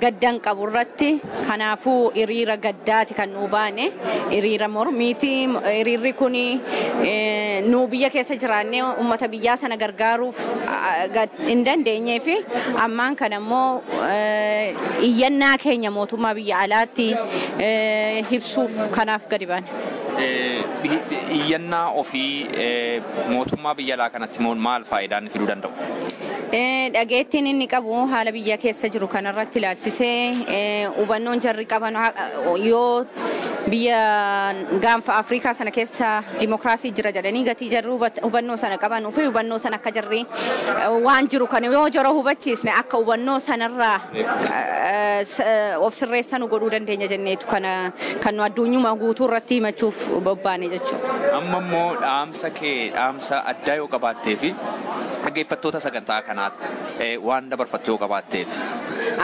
gaddan qabu irratti, kanaafuu hiriira gaddaati kan nuu baane, hiriira mormiiti. Hiriirri kun nuu biyya keessa jiraannee uummata biyyaa sana gargaaruuf hin dandeenyee fi ammaan kana immoo iyyannaa keenya mootummaa biyya alaatti ibsuuf kanaaf gadi baane. Iyyannaa ofii mootummaa biyya alaa kanatti maal faayidaan fiduu danda'u? Dhageettiin inni qabu haala biyya keessa jiru kanarratti ilaalchisee hubannoon jarri qaban yoo biyya gaanfa Afrikaa sana keessa dimokiraasii jira jedhanii gatii jarri hubannoo sana qaban fi hubannoo sana akka jarri waan jiru kana yoo jara hubachiisne akka hubannoo sanarraa of sirreessan godhuu dandeenya jenneetu kana kan nu addunyuma guutuu irratti himachuuf bobbaane jechuudha. Amma immoo dhaamsa kee dhaamsa addaa yoo qabaattee fi dhaggeeffattoota sagantaa kanaatti waan dabarfattu yoo qabaatteef.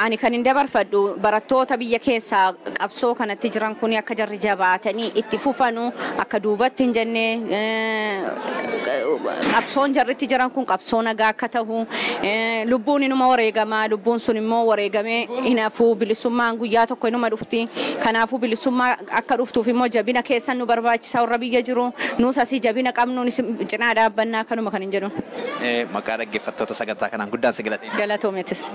Ani kan hin dabarfadhu barattoota biyya keessaa qabsoo kanatti jiran kun akka jarri jabaatanii itti fufanu, akka duubatti hin jenne, qabsoon jarritti jiran kun qabsoo nagaa akka ta'u, lubbuun inuma wareegamaa, lubbuun sun immoo wareegamee hin hafu, bilisummaan guyyaa tokko inuma dhufti. Kanaafuu bilisummaa akka dhuftuuf immoo jabina keessan nu barbaachisa. Warra biyya jiru nuus asii jabina qabnu cinaa dhaabbannaa kanuma kan hin jedhu. Maqaa dhaggeeffattoota sagantaa kanaan guddaan si galateeffadha. Galatoometis.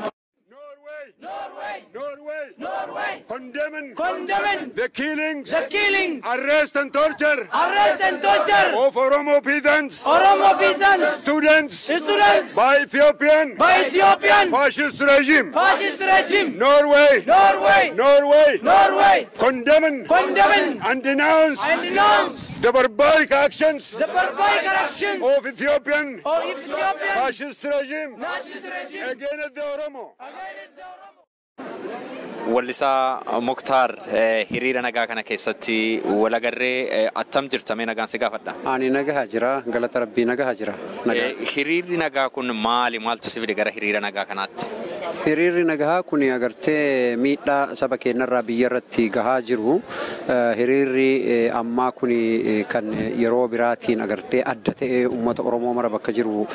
Norway! Norway! Norway! Condemn! Condemn! The killings! The killings! Arrest and torture! Arrest and torture! Of Oromo peasants! Oromo peasants! Students! Students! By Ethiopian! By Ethiopian! Fascist regime! Fascist regime! Norway! Norway! Norway! Norway! Condemn! Condemn! And denounce! And denounce! The barbaric actions! The barbaric actions! Of Ethiopian! Of Ethiopian! Fascist regime! Fascist regime! Against the Oromo! Against the Oromo! Wallisaa Muktaar, hiriira nagaa kana keessatti walagarree, attam jirtamee nagaan si gaafadha. Ani nagaha jira, galata rabbii nagaha jira. Hiriirri nagaa kun maali? Maaltu si fide gara hiriira nagaa kanaatti? Hiriirri nagaa kun agartee miidhaa saba keenyarraa biyya irratti gahaa jiru. Hiriirri ammaa kun kan yeroo biraatiin agartee adda ta'ee uummata Oromoo mara bakka jiru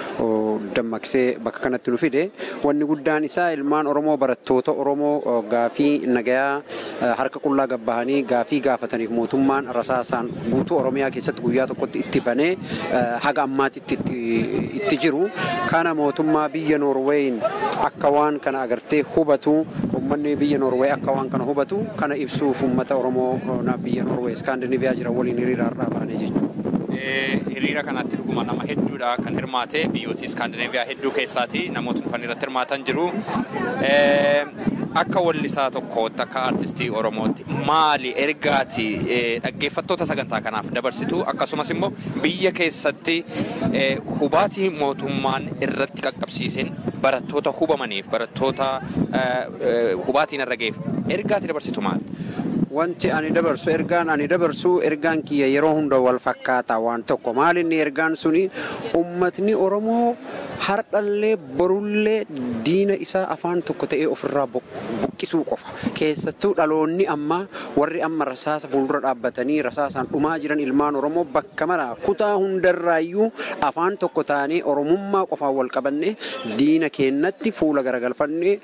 dammaqsee bakka kanatti nu fide. Wanni guddaan isaa ilmaan Oromoo, barattoota Oromoo gaafii nagayaa harka qullaa gabbahanii gaafii gaafataniif mootummaan rasaasaan guutuu Oromiyaa keessatti guyyaa tokkotti itti banee haga ammaatitti itti jiru. Kana mootummaa biyya Noorweeyin akka waan kana agartee hubatu, uummanni biyya Noorwee akka waan kana hubatu kana ibsuuf uummata Oromoo biyya Noorwee Iskaandinaviyaa jiran waliin hiriira har'aa baane jechuudha. Hiriira kanatti dhuguma nama hedduudha kan hirmaate. Biyyoota Iskaandinaviyaa hedduu keessaati namootni dhufan irratti hirmaatan jiru. Akka wallisaa tokkootti, akka artistii Oromootti maali ergaati dhaggeeffattoota sagantaa kanaaf dabarsitu, akkasumas immoo biyya keessatti hubaatii mootummaan irratti qaqqabsiiseen barattoota hubamaniif, barattoota hubaatiin irra ga'eef ergaati dabarsitu maali? Wanti ani dabarsu, ergaan ani dabarsu, ergaan kiyya yeroo hunda wal fakkaata waan tokko. Maal inni ergaan suni? Ummatni Oromoo har'allee borullee diina isaa afaan tokko ta'ee ofirraa buqqisuu qofa. Keessattuu dhaloonni ammaa, warri amma rasaasa fuuldura dhaabbatanii rasaasaan dhumaa jiran, ilmaan Oromoo bakka maraa kutaa hundarraayyuu afaan tokko ta'anii Oromummaa qofaan wal qabanne diina keennatti fuula garagalfannee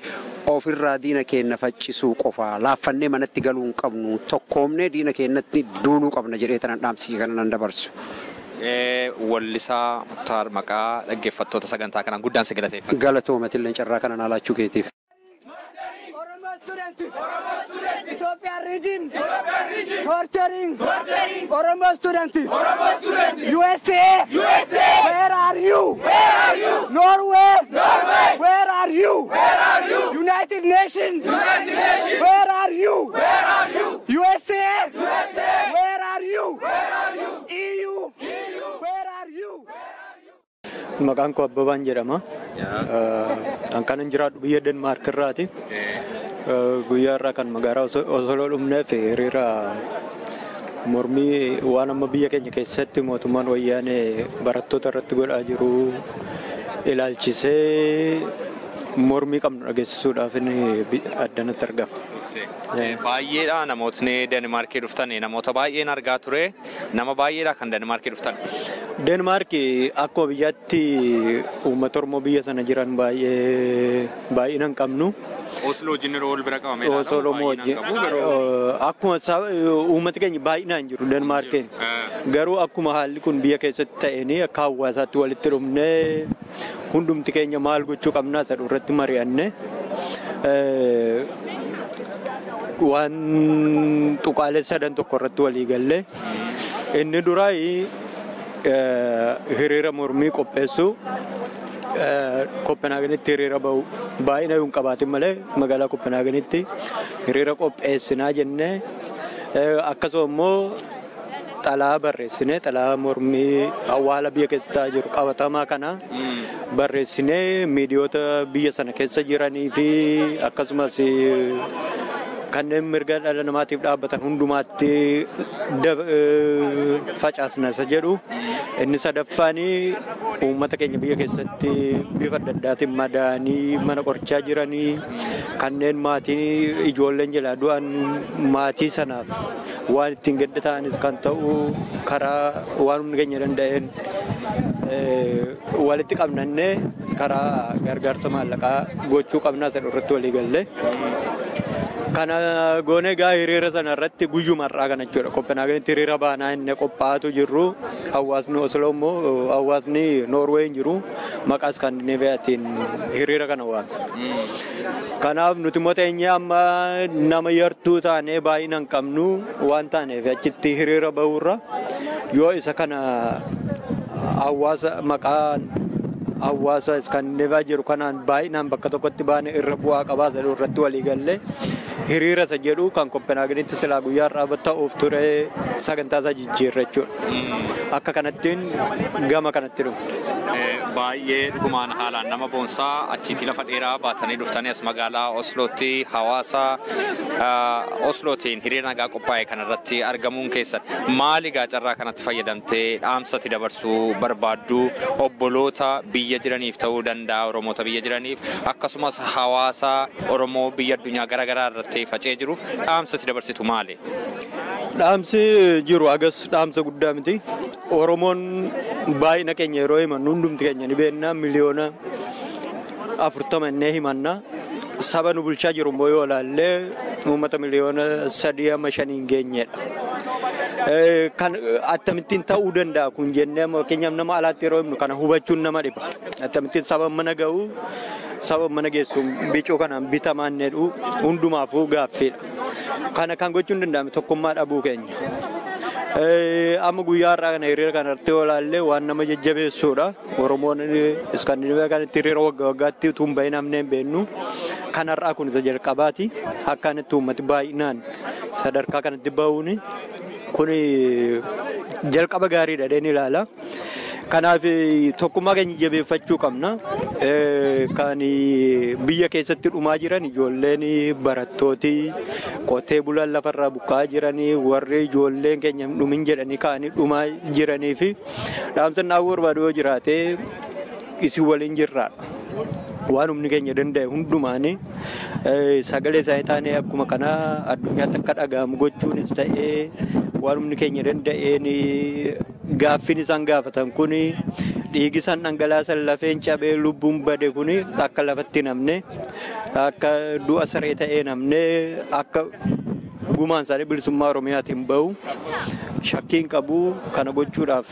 ofirraa diina keenna faccisuu qofa. Laaffannee manatti galuu hin qabnu. Tokkoomnee diina keennatti duuluu qabna jedhee tanan dhaamsii kana nan dabarsu. Wallisaa Muktaar, maqaa dhaggeeffattoota sagantaa kanaan guddaan si galateeffadha. Galatoomatillee carraa kana naa laachuu keetiif. Oromo students! Oromo students! Ethiopian regime! Ethiopian regime! Torturing! Torturing! Oromo students! Oromo students! USA! USA! Where are you? Where are you? Norway! Norway! Where are you? Where are you? United Nations! United Nations! Where are you? Where are you? USA! USA! Where are you? Where are you? EU! EU! Where are you? Maqaan koo Abbabaan jedhama. An kanan jiraadhu biyya Denmaark irraati. Guyyaa irraa kan magaalaa Osloo dhumneef hiriira mormii waan amma biyya keenya keessatti mootummaan wayyaanee barattoota irratti godhaa jiru ilaalchisee mormii qabnu dhageessisuudhaaf inni addanatti argama. Baay'eedha namootni Danimaarkii dhuftan, namoota baay'een argaa ture. Nama baay'eedha kan Danimaarkii dhuftan. Deenmaark akkuma biyyaatti uummata Oromoo biyya sana jiran baay'ee baay'ina hin qabnu. Osloo wajjin yeroo wal bira qabamee Osoo Oromoo wajjin akkuma uummati keenya baay'inaan jiru Deenmaarkiin. Garuu akkuma haalli kun biyya keessatti ta'een akka hawaasaatti walitti dhufnee hundumti keenya maal gochuu qabnaa isa irratti mari'anne waan tuqaalee sadan tokko irratti walii galle. Inni duraa hiriira mormii qopheessuu, Kopenhaagenitti hiriira bahu, baay'ina yoo hin qabaatin malee magaalaa Kopenhaagenitti hiriira qopheessinaa jennee, akkasuma immoo xalaa barreessinee, xalaa mormii hawaala biyya keessa ta'aa jiru qabatamaa kana barreessinee miidiyoota biyya sana keessa jiranii fi akkasumas kanneen mirga dhala namaatiif dhaabbatan hundumaatti facaasna isa jedhu. Inni sadaffaanii uummata keenya biyya keessatti bifa adda addaatiin madaanii mana qorichaa jiranii, kanneen maatiin ijoolleen jalaa du'an, maatii sanaaf waan ittiin gadda ta'anis kan ta'u karaa waan humni keenya danda'een walitti qabnannee karaa gargaarsa maallaqaa gochuu qabnaa isa irratti walii galle. Kana goonee gaa hiriira sana irratti guyyuma har'aa kana jechuudha. Kopenhaagenitti hiriira baanaa inni qophaa'atu jirru. Hawaasni Oslo immoo, hawaasni Noorwee hin jiru, maqaa Iskaandinaaviyaatiin hiriira kana waame. Kanaaf nuti immoo teenyee amma nama yartuu taanee baay'ina hin qabnu waan taaneef achitti hiriira bahuurra yoo isa kana hawaasa maqaa hawaasa Iskaandinaaviyaa jiru kanaan baay'inaan bakka tokkotti baane irra bu'aa qabaa jedhu irratti walii galle, hiriira isa jedhu kan Kopenhaagenitti silaa guyyaa har'aa ta'uuf ture sagantaa isaa jijjiirra jechuudha. Akka kanattiin gama kanatti dhufu. Baay'ee dhugumaan haalaan nama boonsaa, achiitii lafa dheeraa baatanii dhuftanii as magaalaa Oslootti hawaasa Oslootiin hiriira nagaa qophaa'e kanarratti argamuun keessan maali? Egaa carraa kanatti fayyadamtee dhaamsatti dabarsuu barbaaddu obboloota biyya jiraniif ta'uu danda'a, Oromoota biyya jiraniif, akkasumas hawaasa Oromoo biyya addunyaa garaagaraa irratti faca'ee jiruuf dhaamsatti dabarsitu maali? Dhaamsi jiru agas dhaamsa guddaa miti. Oromoon baay'ina keenya yeroo himannu hundumti keenya ni beekna, 40 miliyoona innee himanna. Saba nu bulchaa jiru immoo yoo ilaalle uummata 3 hamma 5 hin geenyedha. Kan akkamittiin ta'uu danda'a kun jennee fakkeenyaaf nama alaatti yeroo himnu kana hubachuun nama dhiba. Akkamittiin saba mana ga'u, saba mana geessu bicuu kanaan bitamaan jedhu hundumaafuu gaaffiidha. Kana kan gochuun danda'ame tokkummaa dhabuu keenya. Amma guyyaa har'aa kana hiriira kana irratti yoo ilaalle waan nama jajjabeessuudha. Oromoon Iskaandinaviyaa kanatti hiriira waggaa waggaatti utuu hin bahin hafnee hin beeknu. Kan har'aa kun isa jalqabaati. Akka kanatti uummati baay'inaan sadarkaa kanatti bahuun kun jalqaba gaariidha jedheen ilaala. Kanaaf tokkummaa keenya jabeeffachuu qabna. Kan biyya keessatti dhumaa jiran ijoolleen barattooti, qotee bulaan lafarraa buqqa'aa jiranii, warri ijoolleen keenya hin dhumin jedhanii ka'anii dhumaa jiranii fi dhaamsa naaf barbaadu yoo jiraate isin waliin jirraadha. Waan humni keenya danda'e hundumaanii sagalee isaanii taanee akkuma kanaa addunyaatti akka dhaga'amu gochuunis ta'ee, waan humni keenya danda'een gaaffiin isaan gaafatan kun, dhiigi isaan dhangalaasan, lafeen cabee lubbuun bade kun akka lafatti namne, akka du'a saree ta'ee namne, akka gumaan isaanii bilisummaa Oromiyaatiin bahu shakkiin qabu. Kana gochuudhaaf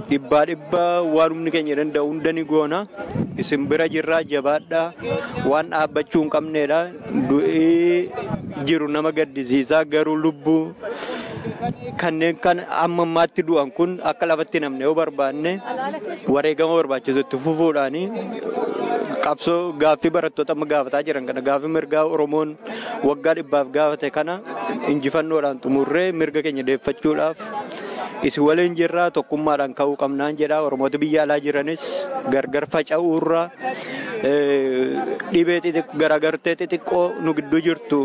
dhibbaa dhibbaa waan humni keenya danda'u hunda ni goona. Isin bira jirraa, jabaadhaa, waan dhaabbachuu hin qabneedha. Du'ii jiru nama gaddisiisaa, garuu lubbuu kanneen kan amma ammaatti du'an kun akka lafatti namne yoo barbaanne wareegama barbaachisu itti fufuudhaani qabsoo gaaffii barattoota amma gaafataa jiran kana, gaaffii mirgaa Oromoon waggaa 100f gaafate kana injifannoodhaan xumurree mirga keenya deeffachuudhaaf Isin waliin jirraa, tokkummaadhaan ka'uu qabnaan jedha. Oromoota biyya alaa jiranis gargar faca'uurra dhibee garagartee xixiqqoo nu gidduu jirtu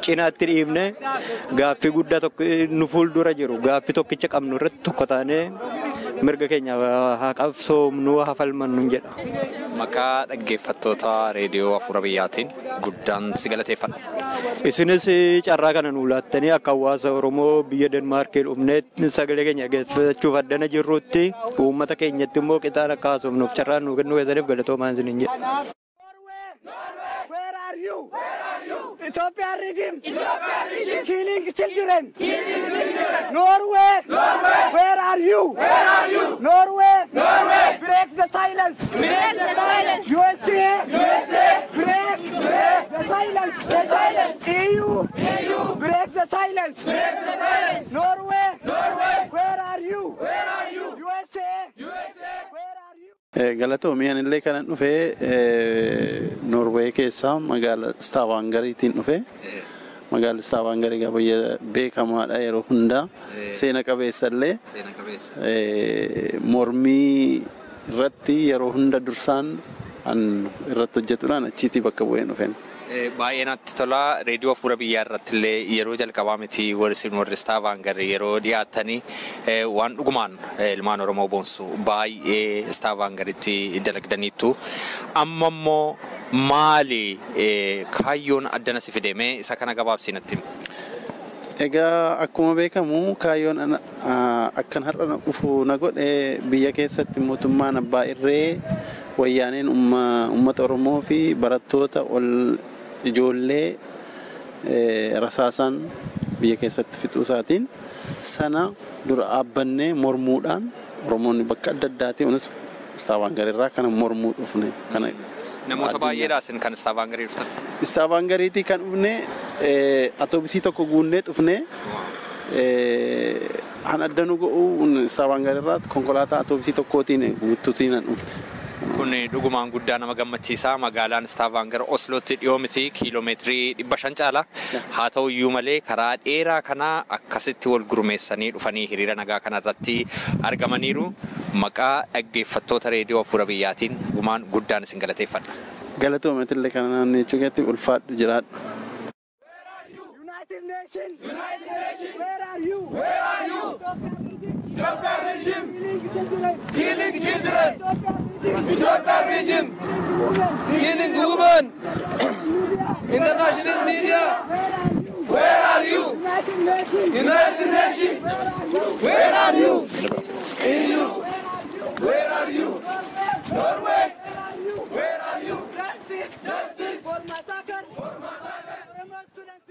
cinaatti dhiibne, gaaffii guddaa tokko nu fuuldura jiru, gaaffii tokkicha qabnu irratti tokko taanee mirga keenya haa qabsoomnu, haa falmannu jedha. Maqaa dhaggeeffattoota reediyoo Afuura Biyyaatiin guddaan si galateeffadha. Isinis carraa kana nu laattanii akka hawaasa Oromoo biyya Denmaarkii dhufnee sagalee keenya dhaggeeffachuuf addana jirrutti uummata keenyatti immoo qixaan akka haasofnuuf carraa nu kennuu keessaniif galatoomaa isiniin jedha. Where are you? Where are you? Ethiopian regime. Ethiopian regime. Killing children. Killing children. Norway. Norway. Where are you? Where are you? Norway. Norway. Break the silence. Break the silence. USA. USA. Break. Break the silence. The silence. EU. EU. Break the silence. Break the silence. Norway. Norway. Where are you? Where are you? USA. USA. Where are you? Galatoomii, anillee kanan dhufee Noorwee keessaa magaala Staavaangariitiin dhufe. Magaalli Staavaangarii egaa biyya beekamaadha, yeroo hundaa seena qabeessa illee. Seena qabeessa. Mormii irratti yeroo hunda dursaan an irratti hojjetuudhaan achiitii bakka bu'een dhufeen. Baay'ee natti tola. Reediyoo Afuura Biyyaa irratti illee yeroo jalqabaa miti, warri isin warri Staavaangar yeroo dhiyaatanii waan dhugumaan ilmaan Oromoo boonsu baay'ee Staavaangaritti dalagdaniittu. Amma immoo maali kaayyoon addana si fideme? Isa kana gabaabsii natti himi. Egaa akkuma beekamu kaayyoon akkan har'a na dhufu na godhe biyya keessatti mootummaan abbaa irree wayyaaneen uummata Oromoo fi barattoota ol ijoollee rasaasaan biyya keessatti fixuu isaatiin sana dura dhaabbannee mormuudhaan Oromoonni bakka adda addaatii onis Staavaangar irraa kana mormuu dhufne. Kana Namoota baay'eedha isin kan Staavaangarii dhuftan? Staavaangariitii kan dhufne atoobisii tokko guunnee dhufne. Han adda nu ga'u Staavaangar irraa konkolaataa atoobisii tokkootiin guutuutiin han dhufne. Kun dhugumaan guddaa nama gammachiisa. Magaalaan Staavaangar Oslootti dhiyoo miti, kiiloomeetirii 500 caala. Haa ta'u iyyuu malee karaa dheeraa kana akkasitti wal gurmeessanii dhufanii hiriira nagaa kanarratti argamaniiru. Maqaa dhaggeeffattoota reediyoo Afuura Biyyaatiin dhugumaan guddaan isin galateeffadha. Galatoomatillee kana naannoo jechuu keessatti ulfaadhu, jiraadhu. United Nations. United Nations. Where are you? Where are you? Ethiopian regime. Killing children. Ethiopian regime. Killing women. International media. Where are you? United Nations. United Nations. Where are you? EU. Where are you? Norway. Where are you? Justice. Justice. For massacre. For massacre. Oromo students.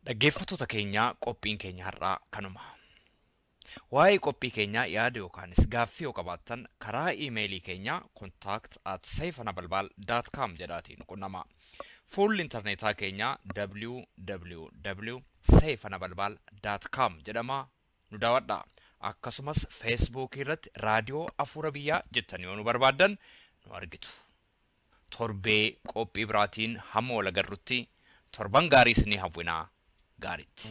Dhaggeeffattoota keenya, qophiin keenya har'aa kanuma. Waa'ee qophii keenyaa yaada yookaanis gaaffii yoo qabaattan karaa iimeelii keenya contact@seifanabalbal.com jedhaatiin nu qunnama. Fuulli intarneetaa keenya www.seifanabalbal.com jedhama, nu daawwadha. Akkasumas Feesbuukii irratti Raadiyoo Afuura Biyyaa jettanii yoo nu barbaaddan nu argitu. Torbee qophii biraatiin hamma wal agarrutti torban gaarii isinii hawwinaa, gaariitti.